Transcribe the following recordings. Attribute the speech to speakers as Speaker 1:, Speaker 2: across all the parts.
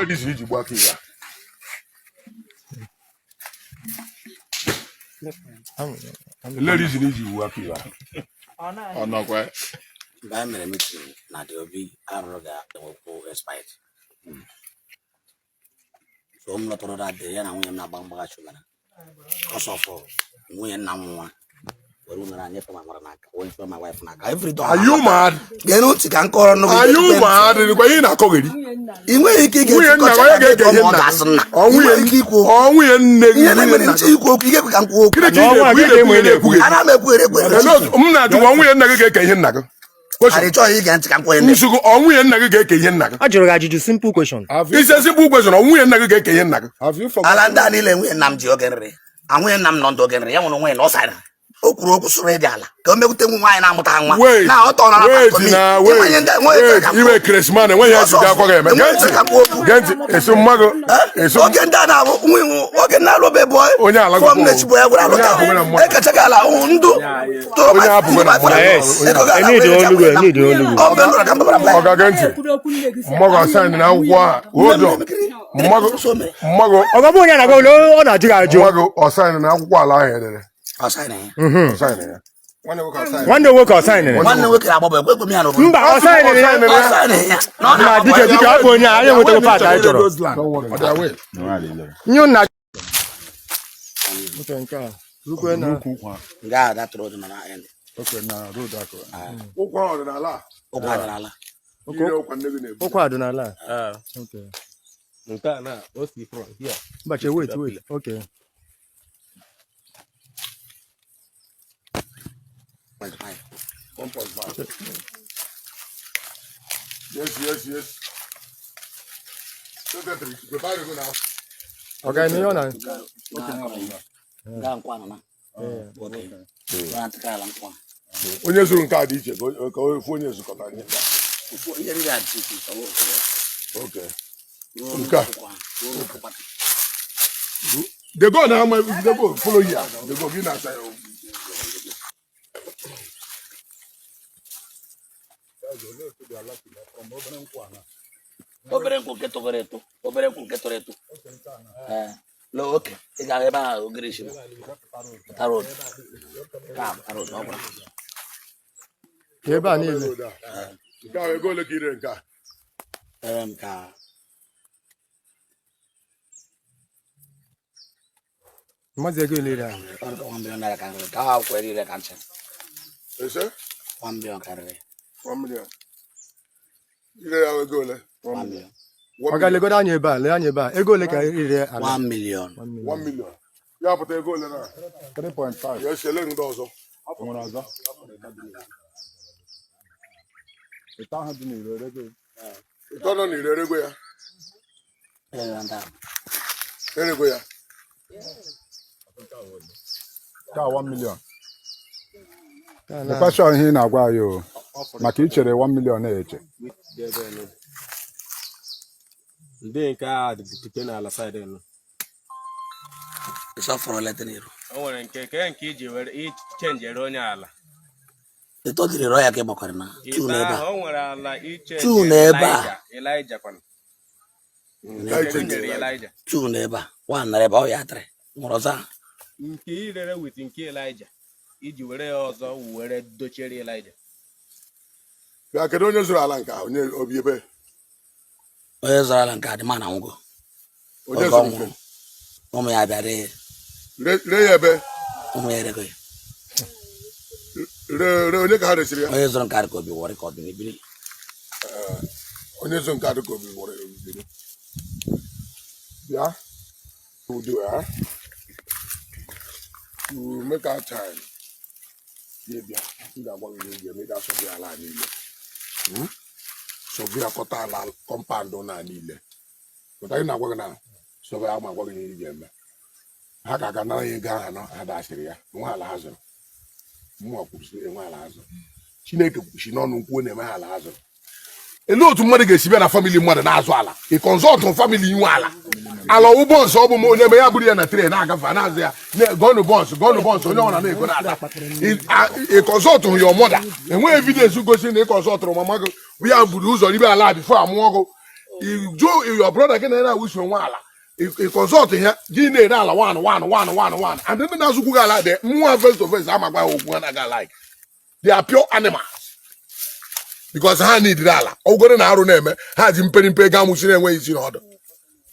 Speaker 1: Reason iji gbuo aka ihe a? Ele reason iji gbuo aka ihe a?
Speaker 2: Ọ nọkwa.
Speaker 3: Mgbe anyị mere meeting na the obi arụrụ ga-enwekwu respite, so m lọtara that day, ya na nwunye m na-agba mgbaghachi ụlara because of nwunye nna m nwa were unere anyị nyefe ma nwara n'aka, wee nyefe my wife n'aka every day.
Speaker 1: Are you mad?
Speaker 3: Gee ntị ka m kọrọ nnukwu.
Speaker 1: Are you mad? Dịkwa ihe ị na-akọgheri.
Speaker 3: Ị nweghị ike ige.
Speaker 1: Nwunye nna onye ga-eke ihe nna
Speaker 3: gasị nna.
Speaker 1: Ọ nwunye
Speaker 3: ike ikwu okwu.
Speaker 1: Ọ nwunye nne gị.
Speaker 3: Ihe
Speaker 1: Nwunye
Speaker 3: na-emere
Speaker 1: nna
Speaker 3: nche
Speaker 1: gị.
Speaker 3: ikwu okwu, ị ga-ekwe ka m kwuo okwu.
Speaker 1: Gịnị ka ị na-ekwu? Ị na-ekwu ihe na-ekwugheri.
Speaker 3: Ana m ekwughere ekwughere.
Speaker 1: Ele otu- M na-ajụ gwa nwunye nna gị ga-eke ihe nna gị. Question.
Speaker 3: Adị chọghị ige ntị ka m kwuo ihe.
Speaker 1: Nsogbu, ọ nwunye nna gị ga-eke ihe nna gị?
Speaker 4: A jụrụ gị ajụjụ, simple question.
Speaker 2: Have you,
Speaker 1: Isi ezigbo question, ọ nwunye nna gị ga-eke ihe nna gị?
Speaker 2: Have you forgotten?
Speaker 3: Ala ndị a niile nwunye nna m ji oge nrị, nwunye nna m nọ ndụ oge nrị ya nwụrụ, nwunye na ọ sara o kwuru okwu sụrụ ịdị ala ka o mekwute nwa nwaanyị na-amụta nwa
Speaker 1: Wait,
Speaker 3: na ọ tọrọ na
Speaker 1: wait na wait, wait, iwe Christmas enweghị ihe ejide akwa ga-eme. Gee ntị, gee ntị, esi mmadụ, esi
Speaker 3: Oge ndị a na-abụ nwa oge na alụ be boy.
Speaker 1: Onye ala
Speaker 3: fọm na-echigbo ya gwara
Speaker 1: Onye
Speaker 3: alụta
Speaker 1: abụghị na mmadụ.
Speaker 3: ekechaga ala ndụ tụrụ.
Speaker 1: Onye abụghị na mmadụ.
Speaker 4: Yes. Enid olugbo, enid olugbo.
Speaker 3: Ọ mgbe m nụrụ ka m babara
Speaker 1: Ọ ga-ege ntị. Mmadụ asaịn na akwụkwọ a. Hold on. Mmadụ, mmadụ,
Speaker 4: Ọ ga-abụ onye na-agwa ole ọ na-ajụ gị ajụ.
Speaker 1: Mmadụ ọ sign na akwụkwọ ala ahụ edere.
Speaker 3: Ọ sign ya.
Speaker 1: Ọ sign ya.
Speaker 4: Nwanne nwoke ọ saịnịrị?
Speaker 3: Nwanne nwoke na-agbaba ekwe ekwe m ya n'obodo.
Speaker 4: Mba, ọ saịnịrị ya.
Speaker 3: Ọ sign ya na ọ
Speaker 4: Na
Speaker 3: na-agbaba.
Speaker 4: dike dike ọ bụ onye a, anyị enwetago part anyị chọrọ.
Speaker 1: Ọ dị away.
Speaker 4: Nye nna. Okay, nke a. Rukwe na.
Speaker 3: Nga a that road nọ na end.
Speaker 1: Ụkwụ ahụ dị n'ala a.
Speaker 3: Ụkwụ adịrala.
Speaker 1: Ire ụkwa nne gị na-ebu.
Speaker 4: Ụkwa adị n'ala a. Okay.
Speaker 5: Nke a na o si from here.
Speaker 4: Mba, che, wait, wait. Okay.
Speaker 3: 1.5.
Speaker 1: 1.5. Yes. Secretary, prepare to go now.
Speaker 4: Ọ ga ihe ọ na.
Speaker 3: Nga nkwụ anọ na okay. Nga ntịkara ala nkwụ a.
Speaker 1: Onye zụrụ nke a dị iche ka ofu onye zụkọtara ihe ndị a.
Speaker 3: Ihe riri adị iche iche, ọ bụ ofu ya.
Speaker 1: Okay.
Speaker 3: Ruo
Speaker 1: Nke a.
Speaker 3: n'ụkwụ a, ruo n'ụkwụ kpata.
Speaker 1: They go now, my they go follow here. They go give us.
Speaker 3: Obere nkwụ nke togoro eto, obere nkwụ nke toro eto. Ee, lee oke ị gara ebe ahụ ogiri si pụtara road. Nke a pụtara road, ọ gwara.
Speaker 4: Ebe a niile.
Speaker 1: Nke a, ego ole ka ire nke a?
Speaker 3: Ere m ka
Speaker 4: Mmadụ ego ole ire ahụ?
Speaker 3: Ọ dị ka ₦1 million ka nrịrị ka ha kwere ire ka nche.
Speaker 1: Ese?
Speaker 3: 1 million karịrị.
Speaker 1: 1 million. Ire ya ego ole?
Speaker 3: 1 million.
Speaker 4: Ọ ga legodo anya ebe a, lee anya ebe a. Ego ole ka ire ala?
Speaker 3: 1 million.
Speaker 1: 1 million. Ya pụta ego ole na?
Speaker 2: 3.5.
Speaker 1: Ya esi ele ndị ọzọ.
Speaker 2: Nwere ọzọ? Ịta ahụ dị n'iro erego.
Speaker 1: Ịtọ nọ n'ire erego ya.
Speaker 3: Ere ndị ahụ.
Speaker 1: Erego ya.
Speaker 2: Nke a 1 million. Dịkwa sure ihe ị na-agwa anyị o. Maka ichere 1 million na-eche.
Speaker 5: Ndị nke a dị site n'ala side nọ.
Speaker 3: Ịsọfụrụ leta n'iru.
Speaker 5: O nwere nke iji were ichenjere onye ala.
Speaker 3: Ịtọ dịrị rọ ya ka ị gbakwara na two
Speaker 5: Ite
Speaker 3: n'ebe a.
Speaker 5: ahụ o nwere ala ichenjere.
Speaker 3: Two n'ebe a.
Speaker 5: Elijah, Elijah kwana.
Speaker 1: Nke a
Speaker 5: Nke
Speaker 1: ichenjere
Speaker 5: nyere Elijah.
Speaker 3: Two n'ebe a, one nara ebe a, ọ ya three nwụrụ ọzọ ahụ.
Speaker 5: Nke irere with nke Elijah iji were ya ọzọ were dochiere Elijah.
Speaker 1: Bịa, kedu onye zụrụ ala nke a? Onye obi ebe?
Speaker 3: Onye zọrọ ala nke adịma na nwụgo.
Speaker 1: Onye
Speaker 3: Oge ọ
Speaker 1: zụrụ nke?
Speaker 3: nwụrụ, ụmụ ya bịa ree.
Speaker 1: Ree ya ebe?
Speaker 3: Ụmụ ya erego ya.
Speaker 1: Ree ree onye ka ha resiri ya?
Speaker 3: Onye zụrụ nke adị ka obi wọrị ka ọ dị n'ebili.
Speaker 1: Onye zụrụ nke a dị ka obi wọrọ ebili. Bịa. We'll do it, huh? We will make our time. Ya bịa, m ga-agwa gị ihe ị ga-eme. Ị ga-asọbi ala a niile. Survey akọta ala compound na niile. Pụta, anyị na-agwa gị na survey ama agwa gị ihe ị ga-eme. Ha ga-aga nara ya ego ahụ na ha dachiri ya. Enwe ala ha zụrụ. Mụnwa kwuru sị enwe ala ha zụrụ. Chineke kwuchi n'ọnụ nkwuo na-eme ha ala ha zụrụ. Elee otu mmadụ ga-esi bịa na family mmadụ na-azụ ala? Ị consult family inwe ala? Ala ọwụ buns? Ọ bụ m onye eme ya bụrụ ya na train na-agafe na-azụ ya gọnụ buns, gọnụ buns, onye ọbụla na-ego na-ata. Ị consult your mother? Enweghị evidence gosi na ị consultụrụ mama gị. Bụ ya buru ụzọ ribe ala before amụọ gụ. Iju your brother gị na ya na-awụsi onwe ala, ị consult ya, gị na-ere ala one one one one one, and ndị na-azụkwu gị ala dị mmụọ face to face ama gwa ha okwu ha na-aga like they are pure animals because ha need ala ogoro na arụ na-eme ha ji mperi ego amụsiri enweghị isi n'ọdụ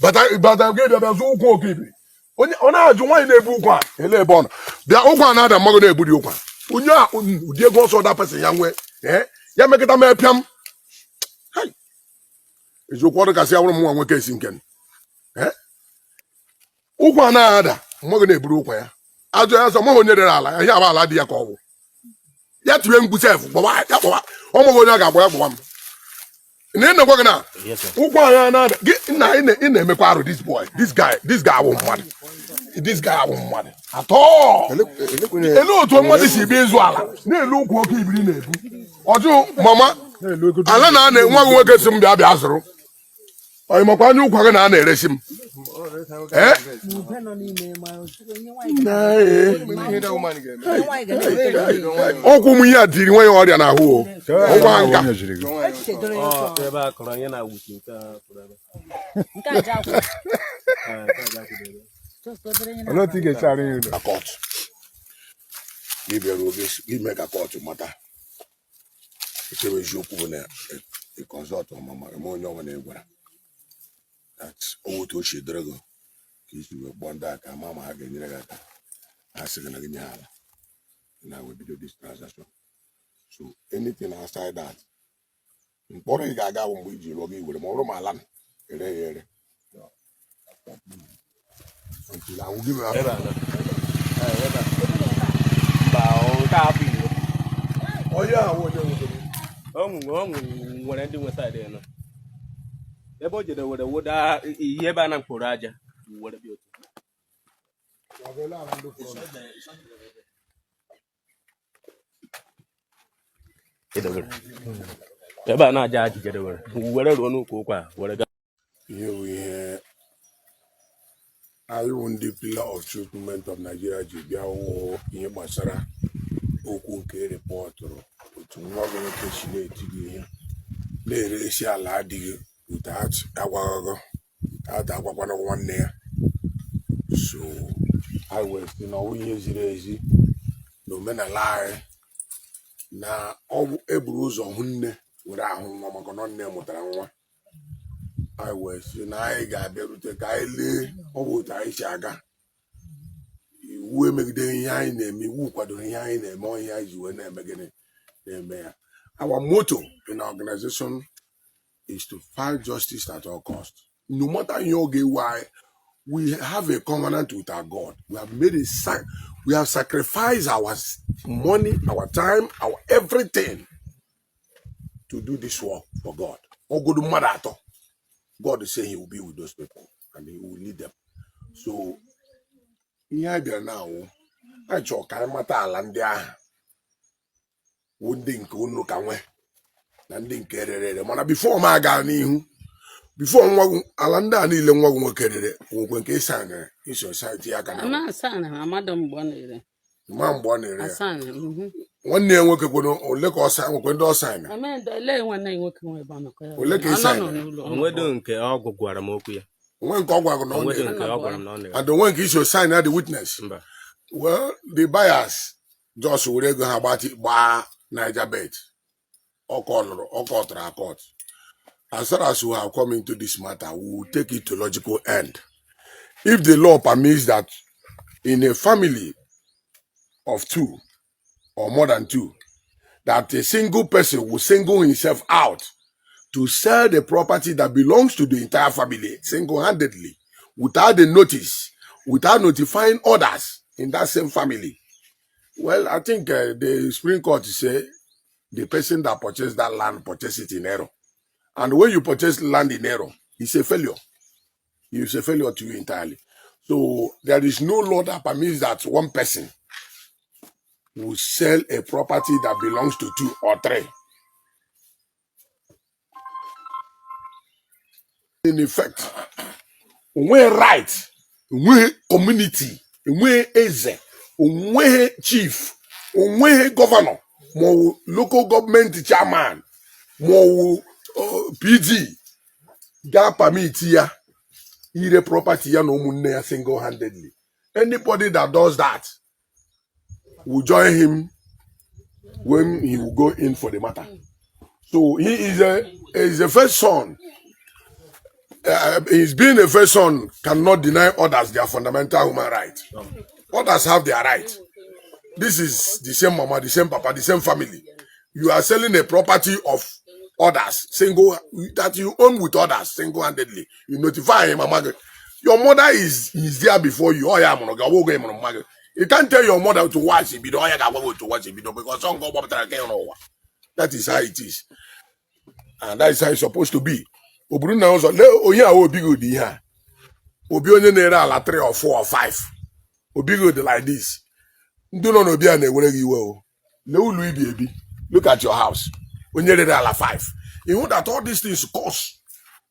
Speaker 1: bata bata gị bịa bịa zụọ ụkwụ oke ibiri. Onye ọ na-ajụ nwaanyị na-ebu ụkwụ a ele ebe ọ nọ bịa ụkwụ a na-ada mmadụ na-eburi ụkwụ a onye a ụdị ego ọsọ da pesị ya nwee ee ya mekọta mee pịam. Hai! Eziokwu ọdụ kasị awụrụ m nwa nwoke esi nke m. Ee? Ụkwụ a na-ada mmadụ na-eburu ụkwa ya ajụ ya sọ maghị onye rere ala ya ihe aba ala dị ya ka ọgwụ ya tiwe mkpu sef kpọwa ya kpọwa ọ maghị onye a ga-agba ya kpọwa m na ị na-egwa gị na
Speaker 5: Yes, sir.
Speaker 1: ụkwụ anyị na-ada gị nna ị na-emekwa arụ. This boy, this guy awụ mmadụ, this guy awụ mmadụ atọ. Ele otu mmadụ si bịa ịzụ ala na-elu ụkwụ oke ibiri na-ebu ọjụ mama ala na ana nwa gị nwoke si m bịa bịa zụrụ ọ makwa anya ụkwa gị na a na-eresi m ee. Nna, ee. Ọkwụ ụmụ ihe a tiri nwe ya ọrịa n'ahụ o ụgwọ nka.
Speaker 2: Onye jiri gị?
Speaker 5: Ọ ebe a kọrọ onye na-awụchi nke a kụrụ ebe. Ee, nke a ji akwụdo ebe.
Speaker 2: Olee otu ị ga-esi arụ ya ụlọ?
Speaker 1: Na court gị bịara oge ime ka court mata nke bụ eziokwu bụ na ị consult mama eme onye ọbụla ị gwara that otu o si dịrị gị ka isi wee kpọọ ndị a ka ama ma ha ga-enyere gị aka ha sị gị na gị nye ha ala na we bido this transaction. So anything outside that, mkpọrọ ị ga-aga bụ mgbe iji rụọ gị were ma ọ bụrụ ma ala ere ya ere until I will give you
Speaker 5: Ebe a na. Ee, ebe a. Mba, ọ nke a bụ iro.
Speaker 1: Onye ahụ onye nwere
Speaker 5: Ọ nwere ndị nwe side ya nọ. Ebe o jere were woda ihe ebe a na mkpụrụ aja were bịa otu.
Speaker 1: Ọ ga-ele ala ndị fọrọ.
Speaker 5: Edewere. Ebe a na-aja aja jedewere were ruo n'ukwu ụkwa a, were gaa.
Speaker 1: Ihe bụ ihe anyị wụ ndị Pillar of Truth Movement of Nigeria ji bịa wụ ihe gbasara okwu nke reportụrụ otu nwa gị nwoke si na-eti gị ihe na-ere esi ala adịghị without agwaghị without agwakwana nwanne ya. So anyị wee sị na ọ bụ ihe ziri ezi na omenala anyị na ọ bụ eburu ụzọ hụ nne were ahụ nwa maka na nne mụtara nwa. Anyị wee sị na anyị ga-abịarute ka anyị lee ọ bụ otu anyị si aga. Iwu emegide ihe anyị na-eme, iwu kwadoro ihe anyị na-eme, ọ ihe anyị ji wee na-eme gịnị na-eme ya. Our motto in our organization is to fight justice at all cost, no matter ihe ọ ga-ewu anyị. We have a covenant with our God. We have made a sac we have sacrificed our money, our time, our everything to do this work for God. Ogodu mmadụ atọ, God is saying he will be with those people and he will lead them. So ihe anyị bịara na awụ anyị chọrọ ka anyị mata ala ndị ahụ wụ ndị nke unu ka nwee na ndị nke rere ere. Mana before m aga n'ihu, before nwa gị ala ndị a niile nwa gị nwoke rere nwekwe nke ịsanịrị iso saịtị ya aka na
Speaker 6: Ama asaa amadụ mgbe ọ na-ere.
Speaker 1: Ma mgbe ọ na-ere ya.
Speaker 6: Asaa.
Speaker 1: Nwanne ya nwoke kwere ole ka ọ sa nwekwe ndị ọ saịnị?
Speaker 6: Ele nwanne ya nwoke nwe ebe ọ nọkọ ya.
Speaker 1: Ole ka ị
Speaker 6: Ọ nọ
Speaker 1: saịnị?
Speaker 6: n'ụlọ.
Speaker 5: Onwedo nke ọgwụ gwara m okwu ya.
Speaker 1: Onwe nke ọ gwara gị na ọ
Speaker 5: Onwedo
Speaker 1: na-ere?
Speaker 5: nke ọ gwara m na ọ na-ere.
Speaker 1: And onwe nke iso sign ya the witness?
Speaker 5: Mba.
Speaker 1: Well, the buyers just were ego ha gbati gbaa Niger Bet ọkọ nụrụ ọkọ tụrụ akọt. As far as we have come into this matter, we will take it to logical end. If the law permits that in a family of two or more than two, that a single person will single himself out to sell the property that belongs to the entire family single-handedly, without the notice, without notifying others in that same family. Well, I think the Supreme Court say the person that purchased that land purchased it in error. And when you purchase land in error, it's a failure. It's a failure to you entirely. So there is no law that permits that one person will sell a property that belongs to two or three. In effect, onwe right, onwe community, onwe eze, onwe chief, onwe governor, ma ọ wụ local government chairman, ma ọ wụ PG. Gaa permit ya ire property ya na ụmụnne ya single handedly. Anybody that does that will join him when he will go in for the matter. So he is a first son. His being a first son cannot deny others their fundamental human right. Others have their right. This is the same mama, the same papa, the same family. You are selling a property of others, single, that you own with others single-handedly. You notify him, mama. Your mother is there before you. Oh yeah, I'm gonna. You can't tell your mother to watch it. Oh yeah, to watch it because some go That is how it is, and that is how it's supposed to be. Oburu na ụzọ lee onye a, obi gị ụdị ihe a, obi onye na-ere ala 3 or 4 or 5, obi gị ụdị like this. Ndị nọ n'obi a na-ewere gị iwe o. Lee ụlọ ibi ebi. Look at your house. Onye rere ala 5. You know that all these things cost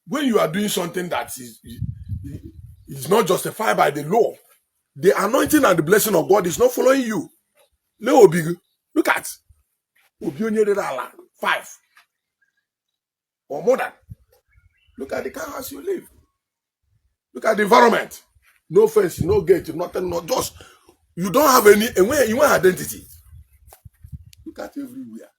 Speaker 1: when you are doing something that is not justified by the law. The anointing and the blessing of God is not following you. Lee obi gị. Look at obi onye rere ala 5 or more than. Look at the kind house you live. Look at the environment. No fence, no gate, nothing, not just you don't have any enwe inwe identity. Look at everywhere.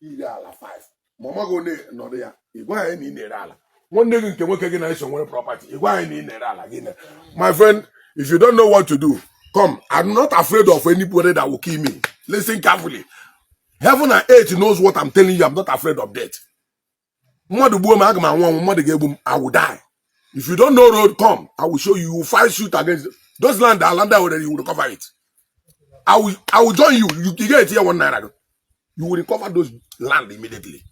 Speaker 1: Ire ala 5. Mama gị one nọdụ ya, ị gwa anyị na ị na-ere ala. Nwanne gị nke nwoke gị na-eso nwere property, ị gwa anyị na ị na-ere ala gị na. My friend, if you don't know what to do, come. I'm not afraid of anybody that will kill me. Listen carefully. Heaven and earth knows what I'm telling you. I'm not afraid of death. Mmadụ gbuo m, aga m anwụ anwụ. Mmadụ ga-egbu m, I will die. If you don't know road, come. I will show you. You will fight suit against those land. Land already, you will recover it. I will join you. You get here ₦1. You will recover those land immediately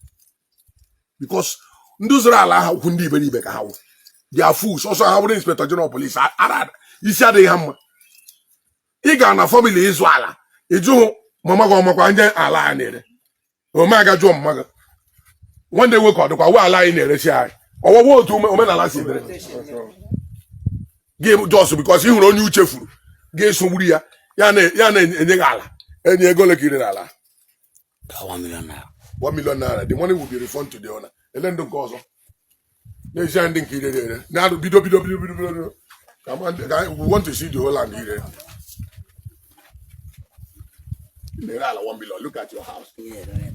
Speaker 1: because ndị zụrụ ala ahụ kwụ ndị iberibe ka ha wụ. They are fools. Ọsọ ha bụrụ inspector general police, ara isi adịghị ha mma. Ị gara na family ịzụ ala, ịjụhụ mama gị ọmakwa ndị ala a na-ere. Ome aga jụọ mama gị, nwanne nwoke, ọ dịkwa wa ala anyị na-eresi anyị ọwọwa otu omenala si dịrị gị? Just because ị hụrụ onye uche furu ga-esogburu ya, ya na-enye gị ala, enye ego ole ka ị rere ala?
Speaker 3: ₦1 million.
Speaker 1: ₦1 million. The money will be refunded to the owner. Ele ndị nke ọzọ n'ezie, ndị nke irere ere na-adụ bido bido bido bido bido we want to see the whole land ire na-ere ala 1 million. Look at your house.
Speaker 3: Ihe ere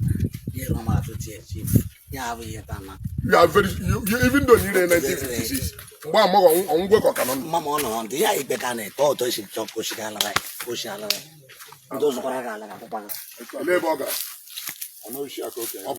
Speaker 3: ihe rụọ 20 chief ya abụghị ihe taa na.
Speaker 1: You are very you even though you rere 1956, mgbe amaghị ọngwụ ka ọ ka nọ ndụ.
Speaker 3: Mma ma ọ nọ ndụ ya ikpe ka na-eto ụtọ esi chọọ ka o si alara ka o si alara ndị ụzọkwara ga ala ga-akwụkwa gị.
Speaker 1: Olee ebe ọ gara?
Speaker 2: Ọ